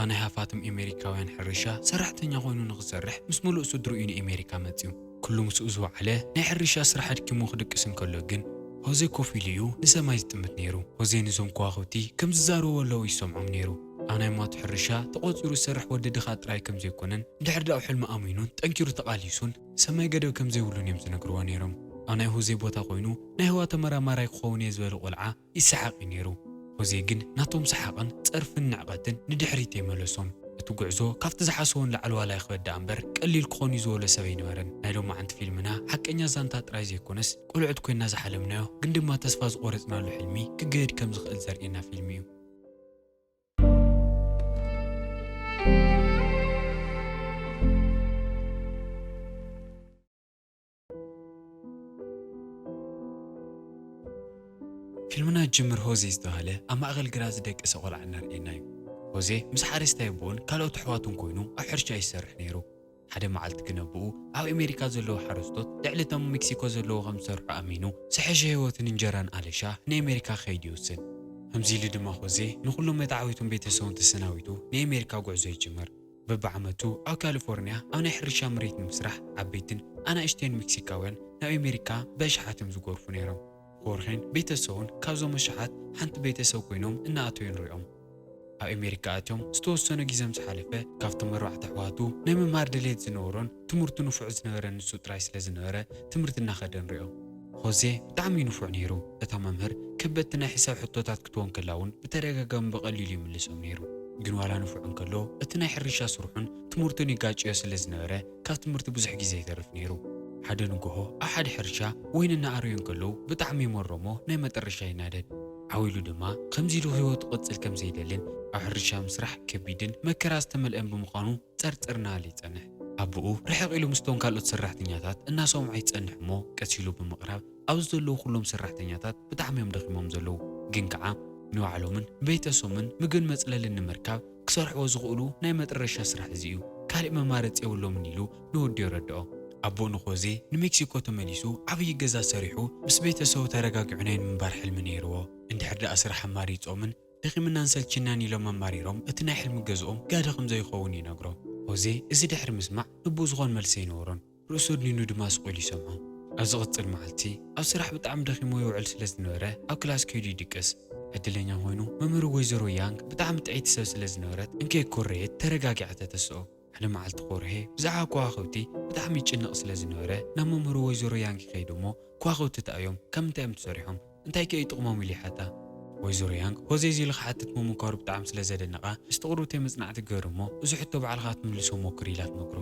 ናይ ሃፋትም ኤሜሪካውያን ሕርሻ ሰራሕተኛ ኮይኑ ንኽሰርሕ ምስ ምሉእ ስድርኡ ንኤሜሪካ መጺኡ። ኩሉ ምስኡ ዝወዓለ ናይ ሕርሻ ስራሕ ኣድኪሙ ክድቅስ እንከሎ ግን፣ ሆዜ ኮፍ ኢሉ እዩ ንሰማይ ዝጥምት ነይሩ። ሆዜ ንዞም ከዋኽብቲ ከም ዝዛረቡ ኣለዉ ይሰምዖም ነይሩ። ኣብ ናይ ማቱ ሕርሻ ተቖጺሩ ዝሰርሕ ወዲ ድኻ ጥራይ ከም ዘይኮነን፣ ድሕሪ ዳኡ ሕልሚ ኣሚኑን ጠንኪሩ ተቓሊሱን፣ ሰማይ ገደብ ከም ዘይብሉን እዮም ዝነግርዎ ነይሮም። ኣብ ናይ ሆዜ ቦታ ኮይኑ ናይ ህዋ ተመራማራይ ክኸውን እየ ዝበለ ቆልዓ ይሰሓቕ እዩ ነይሩ። ሆዜ ግን ናቶም ሰሓቕን ጸርፍን ንዕቐትን ንድሕሪት የመለሶም። እቲ ጉዕዞ ካብቲ ዝሓሰቦ ንላዕሊ ዋላ ይኽበድ ደኣ እምበር ቀሊል ክኾን እዩ ዝበሎ ሰብ ኣይነበረን። ናይ ሎማዓንቲ ፊልምና ሓቀኛ ዛንታ ጥራይ ዘይኮነስ፣ ቆልዑት ኮይና ዝሓለምናዮ ግን ድማ ተስፋ ዝቖረጽናሉ ሕልሚ ክገየድ ከም ዝኽእል ዘርእየና ፊልም እዩ። ፊልምና ጅምር ሆዜ ዝተባህለ ኣብ ማእኸል ግራት ዝደቀሰ ቆልዓ እናርእየና እዩ። ሆዜ ምስ ሓረስታይ ኣቦኡን ካልኦት ኣሕዋቱን ኮይኑ ኣብ ሕርሻ ይሰርሕ ነይሩ። ሓደ መዓልቲ ግን ኣቦኡ ኣብ ኣሜሪካ ዘለዉ ሓረስቶት ልዕሊ እቶም ሜክሲኮ ዘለዉ ከም ዝሰርሑ ኣሚኑ፣ ዝሐሸ ህይወትን እንጀራን ኣለሻ ንኣሜሪካ ክኸይድ ይውስን። ከምዚ ኢሉ ድማ ሆዜ ንኹሎም መተዓቢቱን ቤተሰቡን ተሰናቢቱ ንኣሜሪካ ጉዕዞ ይጅምር። በብዓመቱ ኣብ ካሊፎርንያ ኣብ ናይ ሕርሻ መሬት ንምስራሕ ዓበይትን ኣናእሽተይን ሜክሲካውያን ናብ ኣሜሪካ ብኣሽሓት እዮም ዝጎርፉ ነይሮም። ኾርሄን ቤተሰቡን ካብዞም ኣሽሓት ሓንቲ ቤተሰብ ኮይኖም እናኣተዩ ንሪኦም። ኣብ ኣሜሪካ ኣትዮም ዝተወሰነ ግዜ ምስ ሓለፈ፣ ካብቶም ኣርባዕተ ኣሕዋቱ ናይ ምምሃር ድሌት ዝነበሮን ትምህርቱ ንፉዕ ዝነበረ ንሱ ጥራይ ስለ ዝነበረ ትምህርቲ እናኸደ ንሪኦ። ሆዜ ብጣዕሚ እዩ ንፉዕ ነይሩ። እታ መምህር ከበድቲ ናይ ሒሳብ ሕቶታት ክትቦ እንከላ እውን ብተደጋጋሚ ብቐሊሉ ይምልሶም ነይሩ። ግን ዋላ ንፉዕ እንከሎ እቲ ናይ ሕርሻ ስርሑን ትምህርቱን ይጋጭዮ ስለ ዝነበረ ካብ ትምህርቲ ብዙሕ ግዜ ይተርፍ ነይሩ። ሓደ ንግሆ ኣብ ሓደ ሕርሻ ወይኒ እናኣረዩ እንከለዉ ብጣዕሚ ይመሮሞ ናይ መጠረሻ ይናደድ። ዓው ኢሉ ድማ ከምዚ ኢሉ ህይወቱ ክቕጽል ከም ዘይደልን ኣብ ሕርሻ ምስራሕ ከቢድን መከራ ዝተመልአን ብምዃኑ ጸርጽር እናበለ ይጸንሕ። ኣቦኡ ርሕቕ ኢሉ ምስቶም ካልኦት ሰራሕተኛታት እናሰምዖ ይጸንሕ እሞ ቀስ ኢሉ ብምቕራብ ኣብዚ ዘለዉ ኩሎም ሰራሕተኛታት ብጣዕሚ እዮም ደኺሞም ዘለዉ፣ ግን ከዓ ንባዕሎምን ንቤተሰቦምን ምግብን መጽለልን ንምርካብ ክሰርሕዎ ዝኽእሉ ናይ መጠረሻ ስራሕ እዚ እዩ፣ ካሊእ መማረፂ የብሎምን ኢሉ ንወዱ የረድኦ። ኣቦኡ ንኾዜ ንሜክሲኮ ተመሊሱ ዓብዪ ገዛ ሰሪሑ ምስ ቤተሰቡ ተረጋጊዑ ናይ ምንባር ሕልሚ ነይርዎ። እንድሕር ደኣ ስራሕ ኣማሪፆምን ደኺምናን ሰልችናን ኢሎም ኣማሪሮም እቲ ናይ ሕልሚ ገዝኦም ጋደ ከም ዘይኸውን ይነግሮ። ሆዜ እዚ ድሕሪ ምስማዕ ንቡኡ ዝኾን መልሲ ኣይነበሮን። ርእሱ ኣድኒኑ ድማ ስቕ ኢሉ ይሰምዖ። ኣብ ዝቕጽል መዓልቲ ኣብ ስራሕ ብጣዕሚ ደኺሙ ይውዕል ስለ ዝነበረ ኣብ ክላስ ከይዱ ይድቅስ። ዕድለኛ ኮይኑ መምህሩ ወይዘሮ ያንግ ብጣዕሚ ጥዕይቲ ሰብ ስለ ዝነበረት እንከይኮረየት ተረጋጊዓ ተተስኦ። ሓደ መዓልቲ ኮርሄ ብዛዕባ ከዋኽብቲ ብጣዕሚ ይጭነቕ ስለ ዝነበረ ናብ መምህሩ ወይዘሮ ያንግ ይኸይድ እሞ ከዋኽብቲ እንታይ እዮም፣ ካብ ምንታይ እዮም ተሰሪሖም፣ እንታይ ከ እዩ ጥቕሞም ኢሉ ይሓታ። ወይዘሮ ያንግ ሆዜ እዚ ኢሉ ክሓትት ምምኳሩ ብጣዕሚ ስለ ዘደነቓ ምስቲ ቅርብተይ መጽናዕቲ ግበር እሞ እዚ ሕቶ ባዕልኻ ክትምልሶ ሞክር ኢላ ትመክሮ።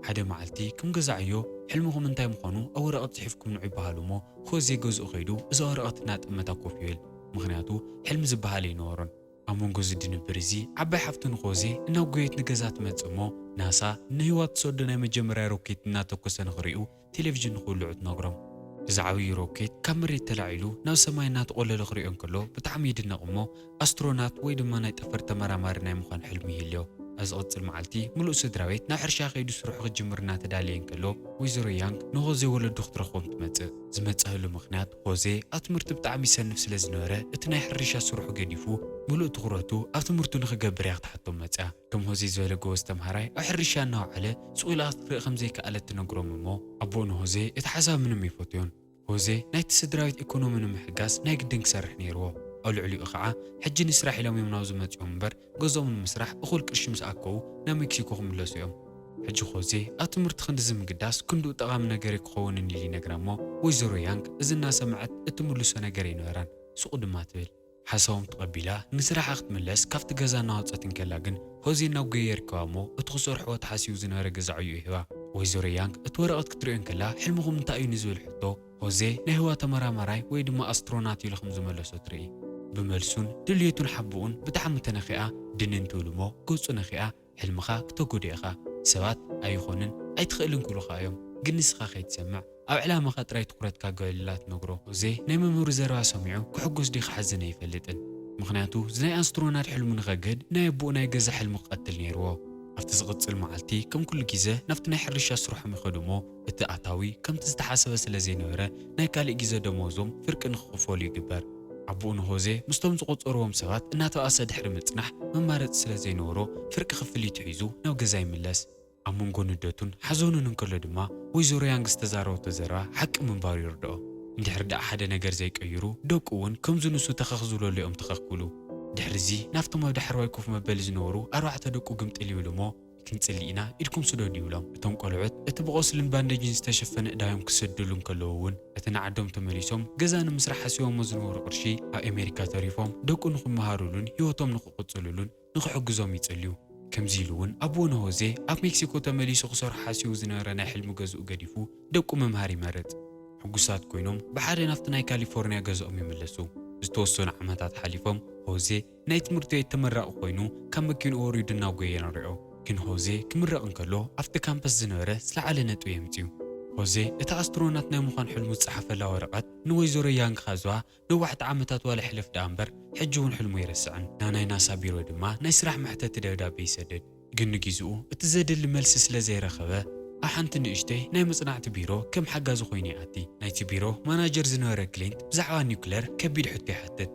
ሓደ መዓልቲ ከም ገዛዕዮ ሕልምኹም እንታይ ምዃኑ ኣብ ወረቐት ጽሒፍኩም ንዑ ይበሃሉ እሞ ሆዜ ገዝኡ ከይዱ እዛ ወረቐት እናጠመታ ኮፍ ይብል። ምኽንያቱ ሕልሚ ዝበሃል ኣይነበሮን። ኣብ መንጎ እዚ ድንብር እዚ ዓባይ ሓፍቱ ንኾዜ እናጎየት ንገዛ ትመጽእ እሞ ናሳ ንህዋ ትሰዶ ናይ መጀመርያ ሮኬት እናተኮሰ ንኽሪኡ ቴሌቪዥን ንኽውልዑ ትነግሮም። እዚ ዓብዪ ሮኬት ካብ መሬት ተላዒሉ ናብ ሰማይ እናተቖለለ ክሪኦ እንከሎ ብጣዕሚ ይድነቕ እሞ ኣስትሮናት ወይ ድማ ናይ ጠፈር ተመራማሪ ናይ ምዃን ሕልሚ ይህልዮ። ኣብ ዝቕጽል መዓልቲ ምሉእ ስድራ ቤት ናብ ሕርሻ ከይዱ ስርሑ ክጅምር እናተዳለየ እንከሎ ወይዘሮ ያንግ ንኾዜ ወለዱ ክትረኽቦም ትመጽእ። ዝመጸእሉ ምኽንያት ሆዜ ኣብ ትምህርቲ ብጣዕሚ ይሰንፍ ስለ ዝነበረ እቲ ናይ ሕርሻ ስርሑ ገዲፉ ምሉእ ትኹረቱ ኣብ ትምህርቱ ንኽገብር እያ ክትሓቶም መጽያ። ከም ሆዜ ዝበለ ጎበዝ ተምሃራይ ኣብ ሕርሻ እናወዓለ ስቕ ኢላ ክትርኢ ከም ዘይከኣለት ትነግሮም እሞ ኣቦኡ ንሆዜ እቲ ሓሳብ ምንም ኣይፈትዮን። ሆዜ ናይቲ ስድራ ቤት ኢኮኖሚ ንምሕጋዝ ናይ ግድን ክሰርሕ ነይርዎ። ኣብ ልዕሊኡ ኸዓ ሕጂ ንስራሕ ኢሎም እዮም ናብዚ መጺኦም እምበር ገዝኦም ንምስራሕ እኹል ቅርሺ ምስ ኣከቡ ናብ ሜክሲኮ ክምለሱ እዮም። ሕጂ ሆዜ ኣብ ትምህርቲ ክንድዚ ምግዳስ ክንድኡ ጠቓሚ ነገር ኣይክኸውንን ኢሉ ይነግራ እሞ ወይዘሮ ያንግ እዚ እናሰምዐት እትምልሶ ነገር ኣይነበራን። ስቕ ድማ ትብል። ሓሳቦም ተቐቢላ ንስራሓ ክትምለስ ካብቲ ገዛ እናወጸት እንከላ ግን ሆዜ እናጎየ የርክባ እሞ እቲ ክሰርሕዎ ተሓሲቡ ዝነበረ ገዛ ዕዮ ይህባ። ወይዘሮ ያንግ እቲ ወረቐት ክትሪኦ እንከላ ሕልምኹም እንታይ እዩ ንዝብል ሕቶ ሆዜ ናይ ህዋ ተመራማራይ ወይ ድማ ኣስትሮናት ኢሉ ከም ዝመለሶ ትርኢ። ብመልሱን ድልየቱን ሓቦኡን ብጣዕሚ ተነኺኣ ድንን ትብል እሞ ገጹ ነኺኣ ሕልምኻ ክተጎድኦ ኢኻ። ሰባት ኣይኾንን ኣይትኽእልን ክብሉኻ እዮም፣ ግን ንስኻ ከይትሰምዕ ኣብ ዕላማኻ ጥራይ ትኹረትካ ግበር ኢላ ትነግሮ። ሆዜ ናይ መምህሩ ዘረባ ሰሚዑ ክሕጎስ ድዩ ክሓዝን ኣይፈልጥን። ምኽንያቱ እዚ ናይ ኣስትሮናት ሕልሙ ንኸግህድ ናይ ኣቦኡ ናይ ገዛ ሕልሚ ክቐትል ነይርዎ። ኣብቲ ዝቕጽል መዓልቲ ከም ኩሉ ግዜ ናብቲ ናይ ሕርሻ ስርሖም ይኸዱ እሞ እቲ ኣታዊ ከምቲ ዝተሓሰበ ስለ ዘይነበረ ናይ ካልእ ግዜ ደመወዞም ፍርቂ ንኽኽፈሉ ይግበር። ኣቦኡ ንሆዜ ምስቶም ዝቖጸርዎም ሰባት እናተባእሰ ድሕሪ ምጽናሕ መማረጺ ስለ ዘይነበሮ ፍርቂ ክፍሊቱ ሒዙ ናብ ገዛ ይምለስ። ኣብ መንጎ ንደቱን ሓዘኑን እንከሎ ድማ ወይዘሮ ያንግ ዝተዛረበቶ ዘረባ ሓቂ ምንባሩ ይርድኦ። እንድሕር ደኣ ሓደ ነገር ዘይቀይሩ ደቁ እውን ከምዚ ንሱ ተኸኽ ዝብለሉ እዮም ተኸኽ ክብሉ። ድሕሪ እዚ ናብቶም ኣብ ዳሕረዋይ ኮፍ መበሊ ዝነበሩ ኣርባዕተ ደቁ ግምጥል ይብል እሞ ክንጽሊ ኢና ኢድኩም ስደዱ ይብሎም። እቶም ቆልዑት እቲ ብቆስልን ባንደጅን ዝተሸፈነ እዳዮም ክሰድሉ እንከለዉ እውን እቲ ንዓዶም ተመሊሶም ገዛ ንምስራሕ ሓሲቦሞ ዝነበሩ ቅርሺ ኣብ ኣሜሪካ ተሪፎም ደቁ ንክመሃሩሉን ህይወቶም ንክቕጽሉሉን ንክሕግዞም ይጽልዩ። ከምዚ ኢሉ እውን ኣቦኡ ንሆዜ ኣብ ሜክሲኮ ተመሊሱ ክሰርሖ ሓሲቡ ዝነበረ ናይ ሕልሚ ገዝኡ ገዲፉ ደቁ ምምሃር ይመርጽ። ሕጉሳት ኮይኖም ብሓደ ናብቲ ናይ ካሊፎርኒያ ገዝኦም ይምለሱ። ዝተወሰኑ ዓመታት ሓሊፎም ሆዜ ናይ ትምህርቲ ቤት ተመራቒ ኮይኑ ካብ መኪንኡ ወሪዱ እናጎየ ንሪኦ። ግን ሆዜ ክምረቕ እንከሎ ኣብቲ ካምፐስ ዝነበረ ዝለዓለ ነጥቢ የምፅኡ። ሆዜ እቲ ኣስትሮናት ናይ ምዃን ሕልሙ ዝፀሓፈላ ወረቐት ንወይዘሮ ያንግ ካብ ዝባ ነዋሕቲ ዓመታት ዋላ ሕለፍ ደኣ እምበር ሕጂ እውን ሕልሙ ኣይረስዕን። ናብ ናይ ናሳ ቢሮ ድማ ናይ ስራሕ መሕተቲ ደብዳቤ ይሰድድ። ግን ንጊዜኡ እቲ ዘድሊ መልሲ ስለ ዘይረኸበ ኣብ ሓንቲ ንእሽተይ ናይ መጽናዕቲ ቢሮ ከም ሓጋዚ ኮይኑ ይኣቲ። ናይቲ ቢሮ ማናጀር ዝነበረ ክሊንት ብዛዕባ ኒውክለር ከቢድ ሕቶ ይሓትት።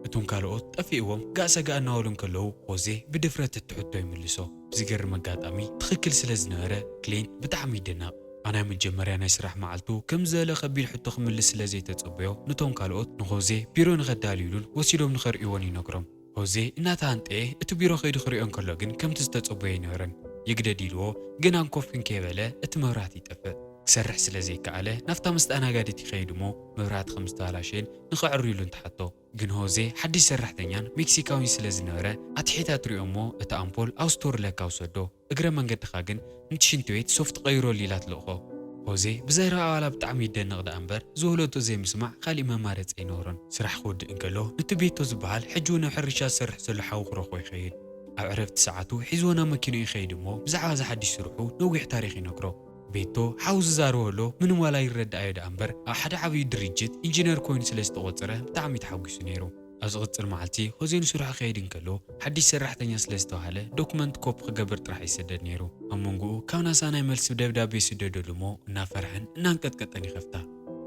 እቶም ካልኦት ጠፊእዎም ጋእ ሰጋእ እናበሉ እንከለዉ ሆዜ ብድፍረት እቲ ሕቶ ይምልሶ። ብዝገርም ኣጋጣሚ ትኽክል ስለ ዝነበረ ክሊንት ብጣዕሚ ይድነቕ። ኣብ ናይ መጀመርያ ናይ ስራሕ መዓልቱ ከም ዝበለ ከቢድ ሕቶ ክምልስ ስለ ዘይተጸበዮ ነቶም ካልኦት ንሆዜ ቢሮ ንኸዳልዩሉን ወሲዶም ንኸርእይዎን ይነግሮም። ሆዜ እናተሃንጠየ እቲ ቢሮ ከይዱ ክሪኦ እንከሎ ግን ከምቲ ዝተጸበዮ ኣይነበረን። ይግደድ ኢልዎ ግን ኣንኮፍ እንከይበለ እቲ መብራህቲ ይጠፍእ። ክሰርሕ ስለ ዘይከኣለ ናብታ መስተኣናጋዲት ይኸይድ እሞ መብራህቲ ከም ዝተባላሸየን ንኸዕርዩሉ እንትሓቶ። ግን ሆዜ ሓድሽ ሰራሕተኛን ሜክሲካዊን ስለ ዝነበረ ኣትሒታ ትሪኦ እሞ እቲ ኣምፖል ኣብ ስቶር ለካ ውሰዶ። እግረ መንገድኻ ግን ነቲ ሽንቲ ቤት ሶፍት ቀይረሉ ኢላ ትልእኾ። ሆዜ ብዘረባ ኣባላ ብጣዕሚ ይደነቕ ደኣ እምበር ዝወለቶ ዘይምስማዕ ካሊእ መማረፂ ኣይነበሮን። ስራሕ ክወድእ እንከሎ ነቲ ቤቶ ዝበሃል ሕጂ እውን ኣብ ሕርሻ ዝሰርሕ ዘሎ ሓዉ ክረኽቦ ይኸይድ። ኣብ ዕረፍቲ ሰዓቱ ሒዝዎ ናብ መኪንኡ ይኸይድ እሞ ብዛዕባ እዚ ሓድሽ ስርሑ ነዊሕ ታሪኽ ይነግሮ። ቤቶ ሓው ዝዛረቦ ኣሎ ምንም ዋላ ይረድኣዮ ደኣ እምበር ኣብ ሓደ ዓብዪ ድርጅት ኢንጂነር ኮይኑ ስለ ዝተቖጸረ ብጣዕሚ ተሓጒሱ ነይሩ። ኣብ ዝቕጽል መዓልቲ ሆዜ ንስርሑ ክኸይድ እንከሎ ሓድሽ ሰራሕተኛ ስለ ዝተባህለ ዶኩመንት ኮፒ ክገብር ጥራሕ ይሰደድ ነይሩ። ኣብ መንጎኡ ካብ ናሳ ናይ መልሲ ደብዳቤ ይስደደሉ እሞ እናፈርሐን እናንቀጥቀጠን ይኸፍታ።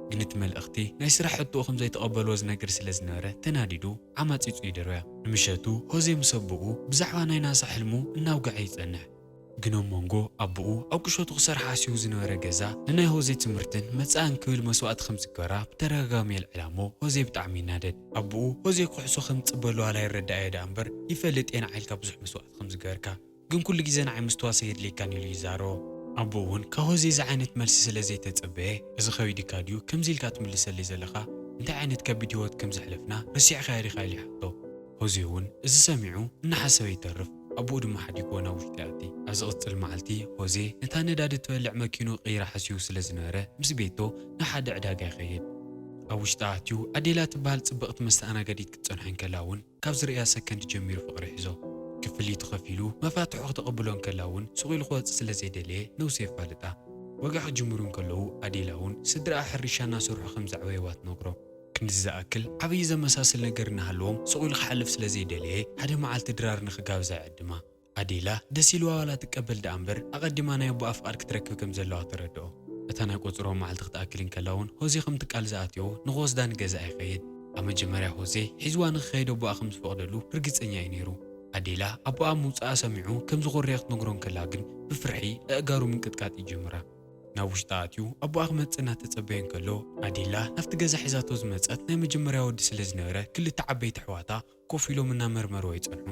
ግን እቲ መልእኽቲ ናይ ስራሕ ሕቶኡ ከም ዘይተቐበልዎ ዝነግር ስለ ዝነበረ ተናዲዱ ዓማጺጹ ይደርብያ። ንምሸቱ ሆዜ ምስ ኣቦኡ ብዛዕባ ናይ ናሳ ሕልሙ እናውግዐ ይጸንሕ። ግን ኣብ መንጎ ኣቦኡ ኣብ ቁሸቱ ክሰርሕ ሓሲቡ ዝነበረ ገዛ ንናይ ሆዜ ትምህርትን መጻእን ክብል መስዋእቲ ከም ዝገበራ ብተደጋጋሚ የልዕላ እሞ ሆዜ ብጣዕሚ ይናደድ። ኣቦኡ ሆዜ ክሕሶ ከም ዝጽበ ኣለዋ ኣይረድኣዮ ደኣ እምበር ይፈልጥ እየ ንዓይ ኢልካ ብዙሕ መስዋእቲ ከም ዝገበርካ፣ ግን ኩሉ ግዜ ንዓይ ምስትዋስ ኣየድልየካን ኢሉ ይዛረቦ። ኣቦኡ እውን ካብ ሆዜ እዚ ዓይነት መልሲ ስለ ዘይተጸበየ እዚ ከቢድካ ድዩ ከምዚ ኢልካ ትምልሰለይ ዘለኻ፣ እንታይ ዓይነት ከቢድ ህይወት ከም ዘሕለፍና ረሲዕካዮ ዲኻ ኢሉ ይሓቶ። ሆዜ እውን እዚ ሰሚዑ እናሓሰበ ይተርፍ። ኣቦኡ ድማ ሓዲግዎ ናብ ውሽጢ ይኣቲ። ኣብ ዝቕጽል መዓልቲ ሆዜ ነታ ነዳዲ ትበልዕ መኪንኡ ክቕይራ ሓሲቡ ስለ ዝነበረ ምስ ቤቶ ናብ ሓደ ዕዳጋ ይኸይድ። ኣብ ውሽጢ ኣትዩ ኣዴላ ትበሃል ጽብቕቲ መስተኣናጋዲት ክትጸንሖ እንከላ እውን ካብ ዝርእያ ሰከንድ ጀሚሩ ፍቕሪ ይሕዞ። ክፍሊቱ ከፊሉ መፋትሑ ክተቐብሎ እንከላ እውን ሱቕ ኢሉ ክወጽእ ስለ ዘይደለየ ነብሱ የፋልጣ። ወግዒ ክጅምሩ እንከለዉ ኣዴላ እውን ስድራኣ ሕርሻ እናሰርሑ ከም ዘዕበይዋ ትነግሮ። ክንድዚ ዝኣክል ዓብዪ ዘመሳስል ነገር እናሃለዎም ሱቕ ኢሉ ክሓልፍ ስለ ዘይደለየ ሓደ መዓልቲ ድራር ንኽጋብዛ ይዕድማ። ኣዴላ ደስ ኢልዋ ዋላ ትቀበል ደኣ እምበር ኣቐዲማ ናይ ኣቦኣ ፍቓድ ክትረክብ ከም ዘለዋ ተረድኦ። እታ ናይ ቆጽሮ መዓልቲ ክትኣክል እንከላ እውን ሆዜ ከምቲ ቃል ዝኣትዮ ንኽወስዳ ንገዛኣ ይኸይድ። ኣብ መጀመርያ ሆዜ ሒዝዋ ንኽኸይድ ኣቦኣ ከም ዝፈቕደሉ ርግጸኛ እዩ ነይሩ። ኣዴላ ኣቦኣ ምውጻኣ ሰሚዑ ከም ዝኾረየ ክትነግሮ እንከላ ግን ብፍርሒ ኣእጋሩ ምንቅጥቃጥ ይጅምራ። ናብ ውሽጢ ኣትዩ ኣቦኣ ክመጽእ እናተጸበየ እንከሎ ኣዴላ ናብቲ ገዛ ሒዛቶ ዝመጸት ናይ መጀመርያ ወዲ ስለ ዝነበረ ክልተ ዓበይቲ ኣሕዋታ ኮፍ ኢሎም እናመርመርዎ ይጸንሑ።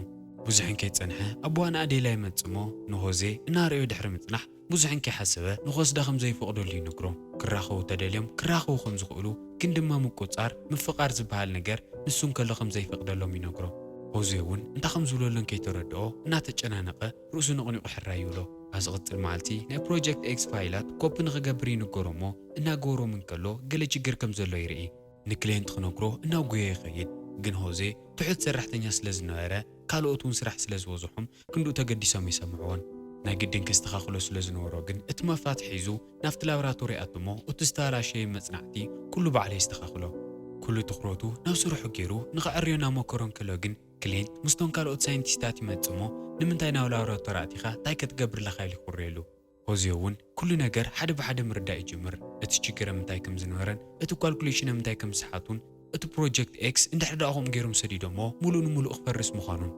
ብዙሕ እንከይጸንሐ ኣቦኣ ንኣዴላ ይመጽእ እሞ ንሆዜ እናረኣዮ ድሕሪ ምጽናሕ ብዙሕ እንከይሓሰበ ንኽወስዳ ከም ዘይፈቕደሉ ይነግሮ። ክራኸቡ ተደልዮም ክራኸቡ ከም ዝኽእሉ ግን ድማ ምቁጽጻር ምፍቓር ዝበሃል ነገር ንሱ እንከሎ ከም ዘይፈቕደሎም ይነግሮ። ሆዜ እውን እንታይ ከም ዝብለሉ እንከይተረድኦ እናተጨናነቐ ርእሱ ነቕኒቑ ሕራይ ይብሎ። ኣብ ዝቕጽል መዓልቲ ናይ ፕሮጀክት ኤክስ ፋይላት ኮፒ ንኽገብር ይንገሮ እሞ እናገበሮም እንከሎ ገለ ችግር ከም ዘሎ ይርኢ። ንክልየንት ክነግሮ እናጉየ ይኸይድ። ግን ሆዜ ትሑት ሰራሕተኛ ስለ ዝነበረ ካልኦት እውን ስራሕ ስለ ዝበዝሖም ክንድኡ ተገዲሶም ይሰምዕዎን። ናይ ግድን ከስተኻኽሎ ስለ ዝነበሮ ግን እቲ መፋትሕ ሒዙ ናብቲ ላብራቶሪ ይኣቱ እሞ እቲ ዝተበላሸየ መጽናዕቲ ኩሉ ባዕሉ የስተኻኽሎ። ኩሉ ትኹረቱ ናብ ስርሑ ገይሩ ንኸዕርዮ እናመከሮ እንከሎ ግን ክሊንት ምስቶም ካልኦት ሳይንቲስታት ይመጽእ እሞ ንምንታይ ናብ ላብራቶሪ ኣቲኻ እንታይ ክትገብር ኣለኻ ኢሉ ይኹርየሉ። ሆዜ እውን ኩሉ ነገር ሓደ ብሓደ ምርዳእ ይጅምር። እቲ ሽግር ኣብ ምንታይ ከም ዝነበረን እቲ ኳልኩሌሽን ኣብ ምንታይ ከም ዝሰሓቱን እቲ ፕሮጀክት ኤክስ እንድሕር ደኣ ከምኡ ገይሮም ሰዲዶሞ፣ ሙሉእ ንሙሉእ ክፈርስ ምዃኑን።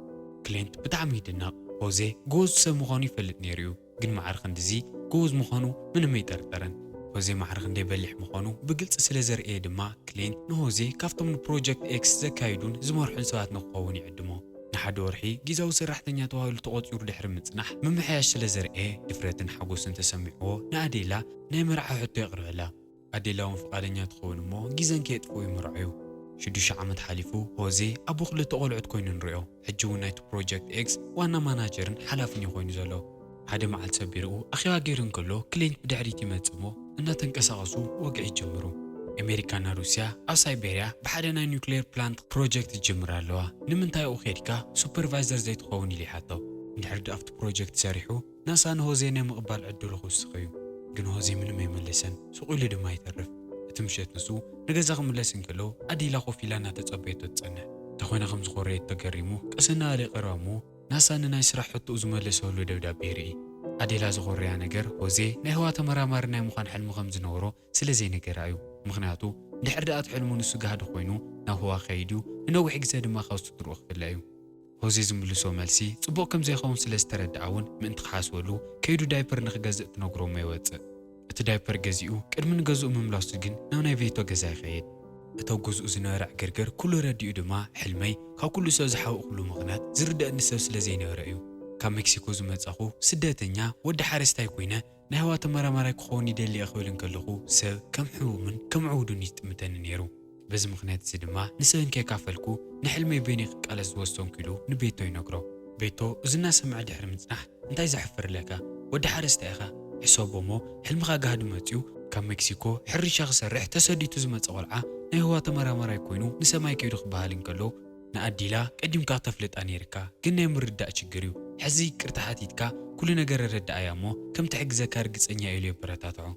ክሌንት ብጣዕሚ ይድነቕ። ሆዜ ጎበዝ ሰብ ምዃኑ ይፈልጥ ነይሩ እዩ፣ ግን ማዕረ ክንድዚ ጎበዝ ምዃኑ ምንም ኣይጠርጠረን። ሆዜ ማዕረ ክንደይ በሊሕ ምዃኑ ብግልጺ ስለ ዘርእየ ድማ፣ ክሌንት ንሆዜ ካብቶም ንፕሮጀክት ኤክስ ዘካይዱን ዝመርሑን ሰባት ንክኸውን ይዕድሞ። ንሓደ ወርሒ ግዜያዊ ሰራሕተኛ ተባሂሉ ተቖጺሩ ድሕሪ ምጽናሕ፣ ምምሕያሽ ስለ ዘርእየ፣ ድፍረትን ሓጎስን ተሰሚዕዎ ንኣዴላ ናይ መርዓ ሕቶ የቕርበላ። ኣዴላ እውን ፍቓደኛ ትኸውን እሞ፣ ግዜን ከየጥፍኡ ይምርዓዩ። ሽዱሽተ ዓመት ሓሊፉ፣ ሆዜ ኣቦ ክልተ ቆልዑት ኮይኑ ንሪኦ። ሕጂ እውን ናይቲ ፕሮጀክት ኤክስ ዋና ማናጀርን ሓላፍን እዩ ኮይኑ ዘሎ። ሓደ መዓልቲ ሰቢርኡ ኣኼባ ገይሩ እንከሎ፣ ክሌንት ብድሕሪት ይመጽእ እሞ፣ እናተንቀሳቐሱ ወግዒ ይጅምሩ። ኣሜሪካና ሩስያ ኣብ ሳይቤርያ ብሓደ ናይ ኒውክሌር ፕላንት ፕሮጀክት ይጅምራ ኣለዋ። ንምንታይ ኣብኡ ኬድካ ሱፐርቫይዘር ዘይትኸውን? ኢሉ ይሓቶ። እንድሕር ደኣ ኣብቲ ፕሮጀክት ሰሪሑ፣ ናሳ ንሆዜ ናይ ምቕባል ዕድሉ ክውስኽ እዩ። ግን ሆዜ ምንም ኣይመለሰን፣ ስቕ ኢሉ ድማ ይተርፍ። እቲ ምሸት ንሱ ንገዛ ክምለስ እንከሎ፣ ኣዴላ ኮፍ ኢላ እናተጸበየቶ ትጸንሕ። እንተኾይነ ከም ዝኾረየት ተገሪሙ፣ ቀስ እናበለ ይቐርባ እሞ፣ ናሳ ንናይ ስራሕ ሕቶኡ ዝመለሰሉ ደብዳቤ ይርኢ። ኣዴላ ዝኾረያ ነገር፣ ሆዜ ናይ ህዋ ተመራማሪ ናይ ምዃን ሕልሚ ከም ዝነበሮ ስለ ዘይነገራ እዩ። ምኽንያቱ፣ እንድሕር ደኣ እቲ ሕልሙ ንሱ ጋህዲ ኮይኑ፣ ናብ ህዋ ክኸይድ እዩ፣ ንነዊሕ ግዜ ድማ ካብ ስድርኡ ክፍለ እዩ። ሆዜ ዝምልሶ መልሲ ጽቡቕ ከም ዘይኸውን ስለ ዝተረድኣ እውን፣ ምእንቲ ክሓስበሉ፣ ከይዱ ዳይፐር ንኽገዝእ ትነግሮ እሞ ይወጽእ። እቲ ዳይፐር ገዚኡ ቅድሚ ንገዝኡ ምምላሱ ግን ናብ ናይ ቬቶ ገዛ ይኸይድ። እቲ ኣብ ገዝኡ ዝነበረ ዕግርግር ኩሉ ረዲኡ ድማ፣ ሕልመይ ካብ ኩሉ ሰብ ዝሓወቕኩሉ ምኽንያት ዝርደኣኒ ሰብ ስለ ዘይነበረ እዩ። ካብ ሜክሲኮ ዝመጻኹ ስደተኛ ወዲ ሓረስታይ ኮይነ፣ ናይ ህዋ ተመራማራይ ክኸውን ይደሊ እየ ክብል እንከለኹ፣ ሰብ ከም ሕሙምን ከም ዕውዱን እዩ ዝጥምተኒ ነይሩ። በዚ ምኽንያት እዚ ድማ ንሰብ እንከይካፈልኩ ንሕልመይ በይነይ ክቃለስ ዝወሰንኩ ኢሉ ንቤቶ ይነግሮ። ቤቶ እዚ እናሰምዐ ድሕሪ ምጽናሕ፣ እንታይ ዘሕፍር ኣለካ? ወዲ ሓረስታይ ኢኻ። ሕሰቦ እሞ፣ ሕልምኻ ጋህዲ መጺኡ፣ ካብ ሜክሲኮ ሕርሻ ክሰርሕ ተሰዲቱ ዝመጸ ቆልዓ ናይ ህዋ ተመራማራይ ኮይኑ ንሰማይ ከይዱ ክበሃል እንከሎ፣ ንኣዲላ ቀዲምካ ተፍልጣ ነይርካ፣ ግን ናይ ምርዳእ ችግር እዩ። ሕዚ ይቅርታ ሓቲትካ ኩሉ ነገር ኣረድኣያ እሞ ከም ትሕግዘካ ርግጸኛ እየ ኢሉ የበረታትዖ።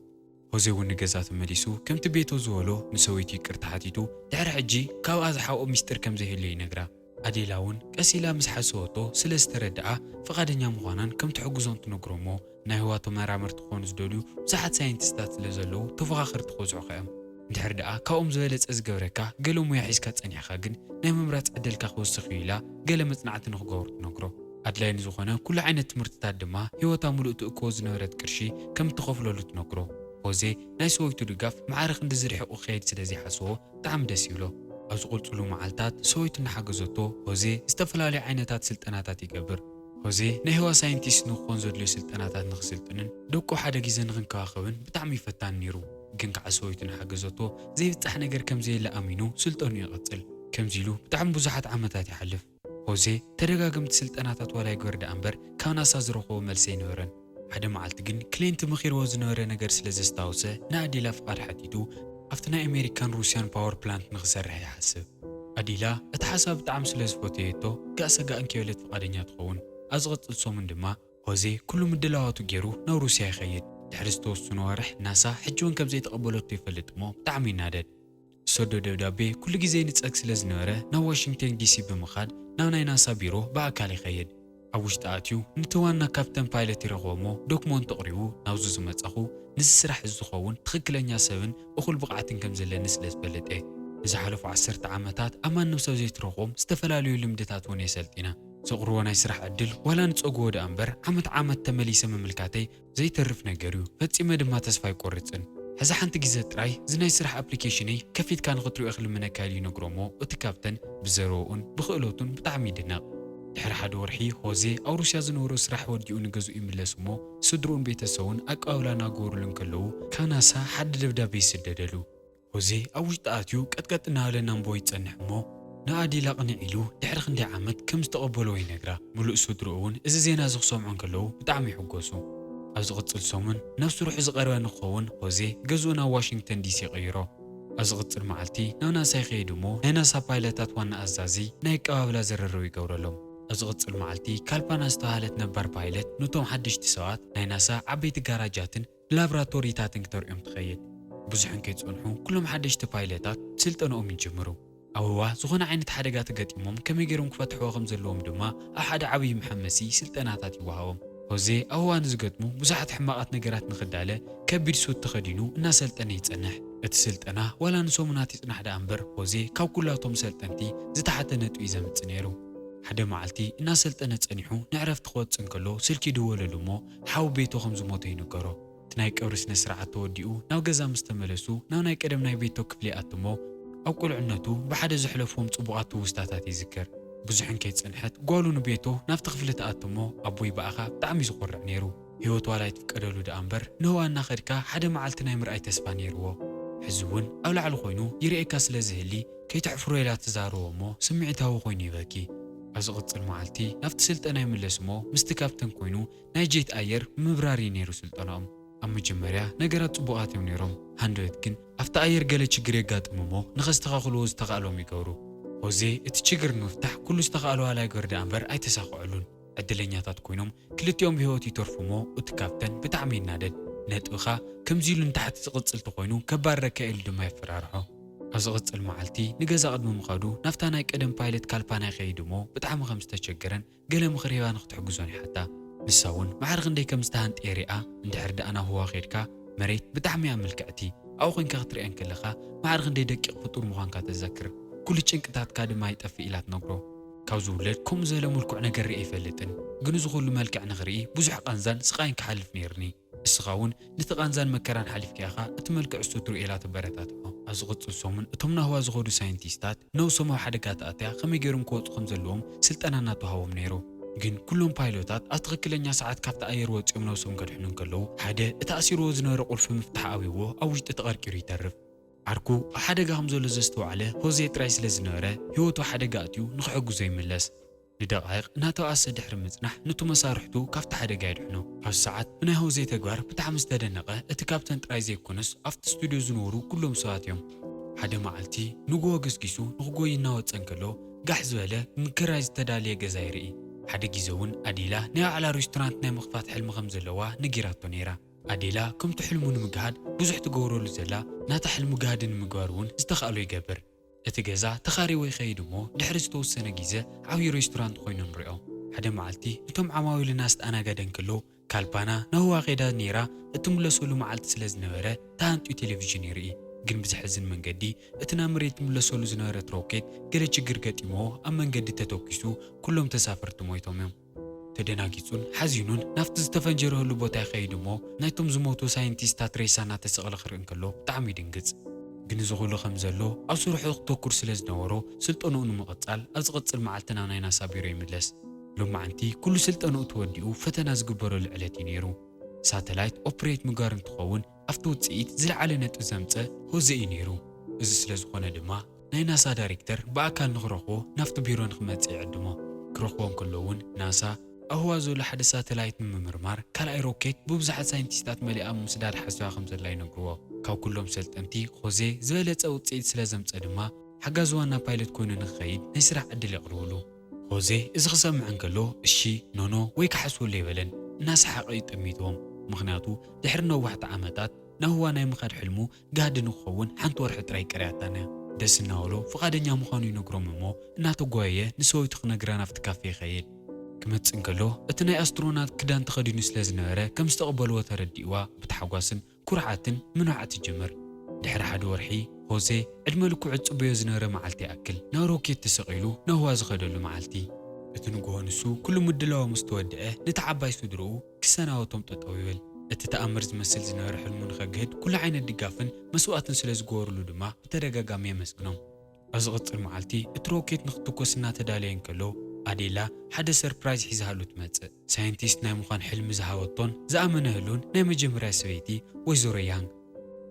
ሆዜ እውን ንገዛ ተመሊሱ ከምቲ ቤቶ ዝበሎ ንሰበይቱ ይቅርታ ሓቲቱ፣ ድሕሪ ሕጂ ካብኣ ዝሓብኦ ሚስጥር ከም ዘይህሉ ይነግራ። ኣዴላ እውን ቀስ ኢላ ምስ ሓሰወቶ ስለ ዝተረድኣ ፍቓደኛ ምዃናን ከም ትሕግዞን ትነግሮ እሞ፣ ናይ ህዋ ተመራመርቲ ክኾኑ ዝደልዩ ብዙሓት ሳይንቲስታት ስለ ዘለዉ ተፎኻኸርቲ ክበዝሑ ከእም። እንድሕር ደኣ ካብኦም ዝበለጸ ዝገብረካ ገለ ሙያ ሒዝካ ጸኒሕካ ግን ናይ ምምራጽ ዕድልካ ክውስኽ እዩ ኢላ ገለ መጽናዕቲ ንኽገብሩ ትነግሮ። ኣድላይ ንዝኾነ ኩሉ ዓይነት ትምህርትታት ድማ ህይወታ ምሉእ ትእክቦ ዝነበረት ቅርሺ ከም እትኸፍለሉ ትነግሮ። ሆዜ ናይ ሰበይቱ ድጋፍ ማዕረ ክንድዚ ርሒቑ ክኸይድ ስለ ዘይሓሰቦ ብጣዕሚ ደስ ይብሎ። ኣብ ዝቕጽሉ መዓልታት ሰበይቱ እናሓገዘቶ ሆዜ ዝተፈላለዩ ዓይነታት ስልጠናታት ይገብር። ሆዜ ናይ ህዋ ሳይንቲስት ንክኾን ዘድልዮ ስልጠናታት ንክስልጥንን ደቁ ሓደ ግዜ ንክንከባኸብን ብጣዕሚ ይፈታን ነይሩ። ግን ከዓ ሰበይቱ እናሓገዘቶ ዘይብጻሕ ነገር ከም ዘየለ ኣሚኑ ስልጠኑ ይቕጽል። ከምዚ ኢሉ ብጣዕሚ ብዙሓት ዓመታት ይሓልፍ። ሆዜ ተደጋገምቲ ስልጠናታት ዋላ ይግበር ደኣ እምበር ካብ ናሳ ዝረኸቦ መልሲ ኣይነበረን። ሓደ መዓልቲ ግን ክሌንት መኺርዎ ዝነበረ ነገር ስለ ዘስታወሰ ንኣዴላ ፍቓድ ሓቲቱ ኣብቲ ናይ ኣሜሪካን ሩስያን ፓወር ፕላንት ንክሰርሕ ይሓስብ። ኣዲላ እቲ ሓሳብ ብጣዕሚ ስለ ዝፈተየቶ ጋእ ሰጋእ እንከይበለት ፍቓደኛ ትኸውን። ኣብ ዝቕጽል ሰሙን ድማ ሆዜ ኩሉ ምድላዋቱ ገይሩ ናብ ሩስያ ይኸይድ። ድሕሪ ዝተወሰኑ ኣዋርሕ ናሳ ሕጂ እውን ከም ዘይተቐበለቶ ይፈልጥ እሞ ብጣዕሚ ይናደድ። ዝሰዶ ደብዳቤ ኩሉ ግዜ ይንጸግ ስለ ዝነበረ ናብ ዋሽንግተን ዲሲ ብምኻድ ናብ ናይ ናሳ ቢሮ ብኣካል ይኸይድ። ኣብ ውሽጢ ኣትዩ ነቲ ዋና ካፕተን ፓይለት ይረኽቦ እሞ ዶክመንቱ ኣቕሪቡ ናብዚ ዝመጻኹ ንዚ ስራሕ እዚ ዝኸውን ትኽክለኛ ሰብን እኹል ብቕዓትን ከም ዘለኒ ስለ ዝፈልጥ እየ። ንዝሓለፉ ዓሰርተ ዓመታት ኣብ ማንም ሰብ ዘይትረኽቦም ዝተፈላለዩ ልምድታት እውን እየ ሰልጢነ። ዘቕርቦ ናይ ስራሕ ዕድል ዋላ ንጸግዎ ደኣ እምበር ዓመት ዓመት ተመሊሰ ምምልካተይ ዘይተርፍ ነገር እዩ። ፈጺመ ድማ ተስፋ ኣይቆርጽን። ሕዚ ሓንቲ ግዜ ጥራይ እዚ ናይ ስራሕ ኣፕሊኬሽነይ ከፊትካ ንኽትሪኦ ክልምነካ ኢሉ ይነግሮ እሞ እቲ ካፕተን ብዘረውኡን ብኽእለቱን ብጣዕሚ ይድነቕ። ድሕሪ ሓደ ወርሒ ሆዜ ኣብ ሩስያ ዝነበሮ ስራሕ ወዲኡ ንገዝኡ ይምለስ እሞ ስድርኡን ቤተሰቡን ኣቀባብላ እናገበሩሉ እንከለዉ ካብ ናሳ ሓደ ደብዳቤ ይስደደሉ። ሆዜ ኣብ ውሽጢ ኣትዩ ቀጥቀጥ እናበለ ነንብቦ ይጸንሕ እሞ ንኣዲላ ቅንዕ ኢሉ ድሕሪ ክንደይ ዓመት ከም ዝተቐበልዎ ይነግራ። ምሉእ ስድርኡ እውን እዚ ዜና እዚ ክሰምዑ እንከለዉ ብጣዕሚ ይሕጎሱ። ኣብ ዝቕጽል ሰሙን ናብ ስርሑ ዝቐረበ ንክኸውን ሆዜ ገዝኡ ናብ ዋሽንግተን ዲሲ ይቕይሮ። ኣብ ዝቕጽል መዓልቲ ናብ ናሳ ይኸይድ እሞ ናይ ናሳ ፓይለታት ዋና ኣዛዚ ናይ ኣቀባብላ ዘረረው ይገብረሎም። ኣብ ዝቕጽል መዓልቲ ካልፓና ዝተባህለት ነባር ፓይለት ነቶም ሓደሽቲ ሰባት ናይ ናሳ ዓበይቲ ጋራጃትን ላብራቶሪታትን ክተርእዮም ትኸይድ። ብዙሕ እንከይጸንሑ ኩሎም ሓደሽቲ ፓይለታት ስልጠንኦም ይጅምሩ። ኣብ ህዋ ዝኾነ ዓይነት ሓደጋ ተገጢሞም ከመይ ገይሮም ክፈትሕዎ ከም ዘለዎም ድማ ኣብ ሓደ ዓብዪ መሐመሲ ስልጠናታት ይወሃቦም። ሆዜ ኣብ ህዋ ንዝገጥሙ ብዙሓት ሕማቓት ነገራት ንኽዳለ ከቢድ ሱት ተኸዲኑ እናሰልጠነ ይጸንሕ። እቲ ስልጠና ዋላ ንሰሙናት ይጽናሕ ደኣ እምበር፣ ሆዜ ካብ ኩላቶም ሰልጠንቲ ዝተሓተ ነጥቢ እዩ ዘምጽእ ነይሩ። ሓደ መዓልቲ እናሰልጠነ ጸኒሑ ንዕረፍቲ ክወጽእ እንከሎ ስልኪ ይድወለሉ እሞ ሓው ቤቶ ከም ዝሞተ ይንገሮ። እቲ ናይ ቀብሪ ስነ ስርዓት ተወዲኡ ናብ ገዛ ምስ ተመለሱ ናብ ናይ ቀደም ናይ ቤቶ ክፍሊ ይኣቱ እሞ ኣብ ቁልዕነቱ ብሓደ ዘሕለፍዎም ጽቡቓት ትውስታታት ይዝክር። ብዙሕ እንከይጸንሐት ጓሉ ንቤቶ ናብቲ ክፍሊ ትኣቱ እሞ ኣቦይ ብኣኻ ብጣዕሚ እዩ ዝኾርዕ ነይሩ። ህይወት ዋላ ኣይትፍቀደሉ ደኣ እምበር ንህዋ እናኸድካ ሓደ መዓልቲ ናይ ምርኣይ ተስፋ ነይርዎ። ሕዚ እውን ኣብ ላዕሊ ኮይኑ ይርእየካ ስለ ዝህሊ ከይተሕፍሮ ኢላ ትዛረቦ እሞ ስምዒታዊ ኮይኑ ይበኪ። ኣብ ዝቕጽል መዓልቲ ናብቲ ስልጠና ይምለስ እሞ ምስቲ ካፕተን ኮይኑ ናይ ጄት ኣየር ምብራር እዩ ነይሩ ስልጠናኦም። ኣብ መጀመርያ ነገራት ጽቡቓት እዮም ነይሮም። ሃንደበት ግን ኣብቲ ኣየር ገለ ችግር የጋጥም እሞ ንኸስተኻኽልዎ ዝተኻእሎም ይገብሩ። ሆዜ እቲ ችግር ንምፍታሕ ኩሉ ዝተኻእሎ ዋላ ይገር ደኣ እምበር ኣይተሳኽዐሉን። ዕድለኛታት ኮይኖም ክልቲኦም ብህይወት ይተርፉ እሞ እቲ ካፕተን ብጣዕሚ ይናደድ። ነጥብኻ ከምዚ ኢሉ ንታሕቲ ዝቕጽል ተኾይኑ ከባርረካ ኢሉ ድማ የፈራርሖ። ኣብ ዝቕጽል መዓልቲ ንገዛ ቅድሚ ምኻዱ ናብታ ናይ ቀደም ፓይለት ካልፓና ይኸይድ እሞ ብጣዕሚ ከም ዝተቸገረን ገለ ምኽሪ ሂባ ንክትሕግዞን ይሓታ። ንሳ እውን ማዕረ ክንደይ ከም ዝተሃንጠየ ሪኣ፣ እንድሕር ደኣ ናብ ህዋ ኸይድካ መሬት ብጣዕሚ እያ ምልክዕቲ፣ ኣብኡ ኮይንካ ክትርእያ እንከለኻ ማዕረ ክንደይ ደቂቕ ፍጡር ምዃንካ ተዘክር፣ ኩሉ ጭንቅታትካ ድማ ይጠፍእ ኢላ ትነግሮ። ካብ ዝውለድ ከምኡ ዝበለ ምልኩዕ ነገር ርእየ ኣይፈልጥን፣ ግን እዚ ኩሉ መልክዕ ንኽርኢ ብዙሕ ቃንዛን ስቓይን ክሓልፍ ነይርኒ። እስኻ እውን ነቲ ቃንዛን መከራን ሓሊፍካ ኢኻ እቲ መልክዕ እሱ ትርእዮ ኢላ ተበረታትዖ። ኣብ ዝቕጽል ሰሙን እቶም ናህዋ ዝኸዱ ሳይንቲስታት ነብሶም ኣብ ሓደጋ ተኣትያ ከመይ ገይሮም ክወጹ ከም ዘለዎም ስልጠና እናተዋህቦም ነይሩ። ግን ኩሎም ፓይሎታት ኣብ ትኽክለኛ ሰዓት ካብቲ ኣየር ወጺኦም ነብሶም ከድሕኑ እንከለዉ ሓደ እቲ ኣሲርዎ ዝነበረ ቁልፊ ምፍታሕ ኣብይዎ ኣብ ውሽጢ ተቐርቂሩ ይተርፍ። ዓርኩ ኣብ ሓደጋ ከም ዘሎ ዘስተውዓለ ሆዜ ጥራይ ስለ ዝነበረ ህይወቱ ሓደጋ ኣትዩ ንኽሕግዞ ይምለስ። ንደቓይቕ እናተባኣሰ ድሕሪ ምጽናሕ፣ ነቱ መሳርሕቱ ካብቲ ሓደጋ የድሕኖ። ኣብዚ ሰዓት ብናይ ሆዜ ተግባር ብጣዕሚ ዝተደነቐ እቲ ካፕተን ጥራይ ዘይኮነስ፣ ኣብቲ ስቱድዮ ዝነበሩ ኩሎም ሰባት እዮም። ሓደ መዓልቲ ንግሆ ገስጊሱ ንኽጎይ እናወጸ እንከሎ፣ ጋሕ ዝበለ ምክራይ ዝተዳለየ ገዛ ይርኢ። ሓደ ግዜ እውን ኣዴላ ናይ ባዕላ ሬስቶራንት ናይ ምኽፋት ሕልሚ ከም ዘለዋ ነጊራቶ ነይራ። ኣዴላ ከምቲ ሕልሙ ንምግሃድ ብዙሕ ትገብረሉ ዘላ፣ ናታ ሕልሙ ጋህዲ ንምግባር እውን ዝተኻእሎ ይገብር። እቲ ገዛ ተኻሪዎ ይኸይድ እሞ፣ ድሕሪ ዝተወሰነ ግዜ ዓብዪ ሬስቶራንት ኮይኑ ንሪኦ። ሓደ መዓልቲ እቶም ዓማዊልና ዝተኣናገደ እንከሎ፣ ካልፓና ናህዋ ከይዳ ነይራ እትምለሰሉ መዓልቲ ስለ ዝነበረ፣ ተሃንጥዩ ቴሌቪዥን ይርኢ። ግን ብዘሕዝን መንገዲ፣ እቲ ናብ መሬት ትምለሰሉ ዝነበረት ሮኬት ገለ ችግር ገጢምዎ ኣብ መንገዲ ተተኲሱ፣ ኩሎም ተሳፈርቲ ሞይቶም እዮም። ተደናጊጹን ሓዚኑን ናብቲ ዝተፈንጀረሉ ቦታ ይኸይድ እሞ፣ ናይቶም ዝሞቱ ሳይንቲስታት ሬሳ እናተሰቕለ ክርኢ እንከሎ ብጣዕሚ ይድንግጽ። ግን እዚ ኩሉ ከም ዘሎ ኣብ ስርሑ ክተኩር ስለ ዝነበሮ፣ ስልጠንኡ ንምቕጻል ኣብ ዝቕጽል መዓልቲ ናብ ናይ ናሳ ቢሮ ይምለስ። ሎማዓንቲ ኩሉ ስልጠንኡ ተወዲኡ ፈተና ዝግበረሉ ዕለት እዩ ነይሩ። ሳተላይት ኦፕሬት ምግባር እንትኸውን ኣብቲ ውፅኢት ዝለዓለ ነጥቢ ዘምፀ ሆዜ እዩ ነይሩ። እዚ ስለ ዝኾነ ድማ ናይ ናሳ ዳይሬክተር ብኣካል ንኽረኽቦ ናብቲ ቢሮ ንኽመፅእ ይዕድሞ። ክረኽቦ እንከሎ እውን ናሳ ኣብ ህዋ ዘሎ ሓደ ሳተላይት ንምምርማር ካልኣይ ሮኬት ብብዙሓት ሳይንቲስታት መሊኣ ኣብ ምስዳድ ሓሲባ ከም ዘላ ይነግርዎ። ካብ ኩሎም ሰልጠንቲ ሆዜ ዝበለፀ ውፅኢት ስለ ዘምፀ ድማ ሓጋዚ ዋና ፓይለት ኮይኑ ንክኸይድ ናይ ስራሕ ዕድል የቕርብሉ። ሆዜ እዚ ክሰምዕ እንከሎ እሺ፣ ኖኖ ወይ ክሓስበሉ ኣይበለን፣ እናሰሓቐ እዩ ጠሚትዎም። ምኽንያቱ ድሕሪ ነዋሕቲ ዓመታት ናብ ህዋ ናይ ምኻድ ሕልሙ ጋህዲ ንክኸውን ሓንቲ ወርሒ ጥራይ ቀርያታን እያ። ደስ እናበሎ ፍቓደኛ ምዃኑ ይነግሮም እሞ እናተጓየየ ንሰበይቱ ክነግራ ናብቲ ካፌ ይኸይድ። ክመጽእ እንከሎ እቲ ናይ ኣስትሮናት ክዳን ተኸዲኑ ስለ ዝነበረ ከም ዝተቐበልዎ ተረዲእዋ ብታሕጓስን ኩርዓትን ምንዋዕ ትጅምር። ድሕሪ ሓደ ወርሒ ሆዜ ዕድመ ልክዑ ዝጽበዮ ዝነበረ መዓልቲ ይኣክል ናብ ሮኬት ተሰቒሉ ንህዋ ዝኸደሉ መዓልቲ። እቲ ንግሆ ንሱ ኩሉ ምድላዋ ምስ ተወድአ ነቲ ዓባይ ስድርኡ ክሰናበቶም ጠጠው ይብል። እቲ ተኣምር ዝመስል ዝነበረ ሕልሙ ንኸግህድ ኩሉ ዓይነት ድጋፍን መስዋእትን ስለ ዝገበሩሉ ድማ ብተደጋጋሚ የመስግኖም። ኣብ ዝቕጽል መዓልቲ እቲ ሮኬት ንኽትኮስ እናተዳለየ እንከሎ ኣዴላ ሓደ ሰርፕራይዝ ሒዛሃሉ ትመጽእ። ሳይንቲስት ናይ ምዃን ሕልሚ ዝሃበቶን ዝኣመነህሉን ናይ መጀመርያ ሰበይቲ ወይዘሮ ያንግ።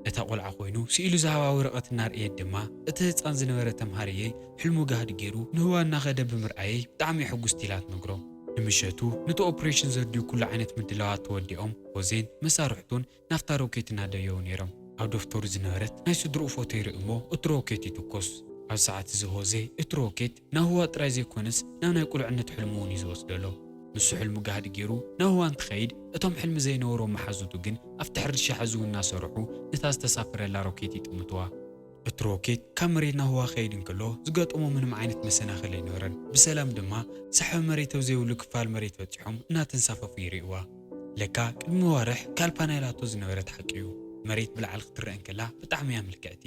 እታ ቆልዓ ኮይኑ ስኢሉ ዝሃባ ወረቐት እናርእየት ድማ እቲ ህፃን ዝነበረ ተምሃረየይ ሕልሙ ጋህዲ ገይሩ ንህዋ እናኸደ ብምርኣየይ ብጣዕሚ ሕጉስቲ ኢላ ትነግሮ። ንምሸቱ ነቲ ኦፕሬሽን ዘድልዩ ኩሉ ዓይነት ምድላዋት ተወዲኦም ሆዜን መሳርሕቱን ናብታ ሮኬት እናደየቡ ነይሮም። ኣብ ደፍተሩ ዝነበረት ናይ ስድርኡ ፎቶ ይርኢ እሞ እቲ ሮኬት ይትኮስ። ኣብ ሰዓት እዚ ሆዜ እቲ ሮኬት ናብ ህዋ ጥራይ ዘይኮነስ ናብ ናይ ቁልዕነት ሕልሙ እውን እዩ ዝወስደሎ። ንሱ ሕልሙ ጋህዲ ገይሩ ናብ ህዋ እንትኸይድ እቶም ሕልሚ ዘይነበሮም መሓዙቱ ግን ኣብቲ ሕርሻ ሕዚ እውን እናሰርሑ ነታ ዝተሳፈረላ ሮኬት ይጥምትዋ። እቲ ሮኬት ካብ መሬት ናብ ህዋ ክኸይድ እንከሎ ዝገጠሞ ምንም ዓይነት መሰናኽል ኣይነበረን። ብሰላም ድማ ሳሕቢ መሬት ኣብ ዘይብሉ ክፋል መሬት በፂሖም እናተንሳፈፉ ይርእይዋ። ለካ ቅድሚ ዋርሕ ካልፓና ኢላቶ ዝነበረት ሓቂ እዩ። መሬት ብላዕሊ ክትረአ እንከላ ብጣዕሚ እያ ምልክዕቲ።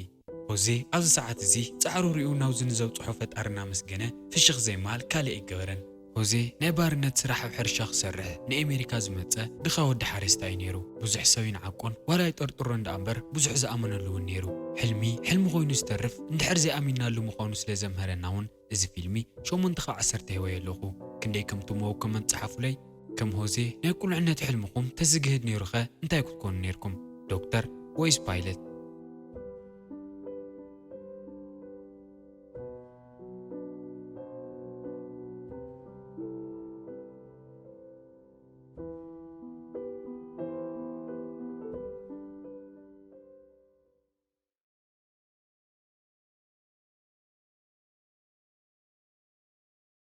ሆዜ ኣብዚ ሰዓት እዚ ጻዕሩ ሪኡ ናብዚ ንዘብጽሖ ፈጣሪ እናመስገነ ፍሽኽ ዘይምባል ካልእ ኣይገበረን። ሆዜ ናይ ባርነት ስራሕ ኣብ ሕርሻ ክሰርሕ ንኤሜሪካ ዝመጸ ድኻ ወዲ ሓረስታይ እዩ ነይሩ። ብዙሕ ሰብ ይንዓቆን ዋላ ይጠርጥሮን ደኣ እምበር ብዙሕ ዝኣመነሉ እውን ነይሩ። ሕልሚ ሕልሚ ኮይኑ ዝተርፍ እንድሕር ዘይኣሚንናሉ ምዃኑ ስለ ዘምሀረና እውን እዚ ፊልሚ ሸሞንተ ካብ ዓሰርተ ሂበዮ ኣለኹ። ክንደይ ከም ትምወው ኮመንት ጸሓፉለይ። ከም ሆዜ ናይ ቁልዕነት ሕልምኹም ተዝግህድ ነይሩኸ እንታይ ክትኮኑ ነይርኩም? ዶክተር ወይስ ፓይለት?